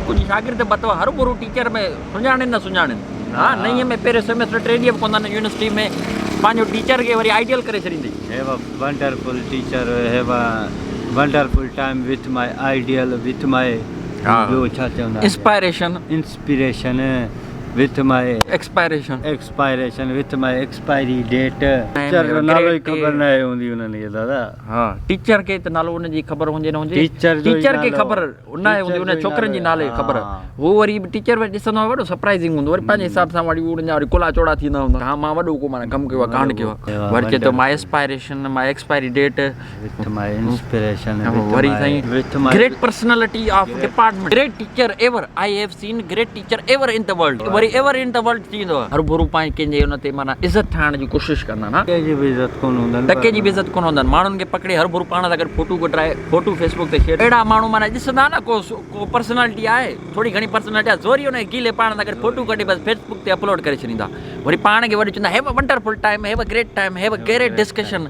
ڪجهه شاگرد به اٿو هروڀرو ٽيچر ۾ سڃاڻين نه سڃاڻين ها نئين ۾ پهريون سيمسٽر ٽي ڏينهن به ڪونه ٿا يونيورسٽي ۾ پنهنجو ٽيچر کي وري آئيڊيل ڪري ڇڏيندي. Have a wonderful teacher have a wonderful time with my ideal with my ٻيو ڇا چوندا آهن inspiration. Inspiration with my. Expiration. Expiration with my expiry date. Teacher جو نالو ئي خبر ناهي هوندي انهن کي دادا. ها ٽيچر کي ته نالو ان جي خبر هجي نه هجي ٽيچر جو ٽيچر کي خبر ناهي هوندي ان ڇوڪرن جي نالي خبر هو وري به ٽيچر وري ڏسندو آهي وڏو سرپرائزنگ هوندو وري پنهنجي حساب سان وري ان جا وري ڪلها چوڙا ٿيندا هوندا ها مان وڏو ڪو معنيٰ ڪم ڪيو آهي ڪانڊ ڪيو آهي وري چئي ٿو my aspiration my expiry date with my inspiration وري سائين great personality of department great teacher ever I have seen great teacher ever in the world وري ايور ان the world ٿي ويندو آهي هرڀرو پنهنجي ڪنهن جي ان تي معنيٰ عزت ٺاهڻ جي ڪوشش ڪندا آهن ٽڪي جي به عزت ڪونه هوندن ٽڪي جي به عزت ڪونه هوندن ماڻهن کي پڪڙي هرڀرو پاڻ سان گڏ فوٽو ڪڍرائي فوٽو فيسبوڪ تي شيئر اهڙا ماڻهو معنيٰ ڏسندا نه ڪو ڪو پرسنالٽي آهي ٿوري گهڻي پرسنالٽي آهي زوري ان کي گيلي پاڻ سان گڏ فوٽو ڪڍي بس فيسبوڪ تي اپلوڊ ڪري ڇڏيندا وري پاڻ کي وڏو چوندا have a wonderful time have a great time have a great discussion.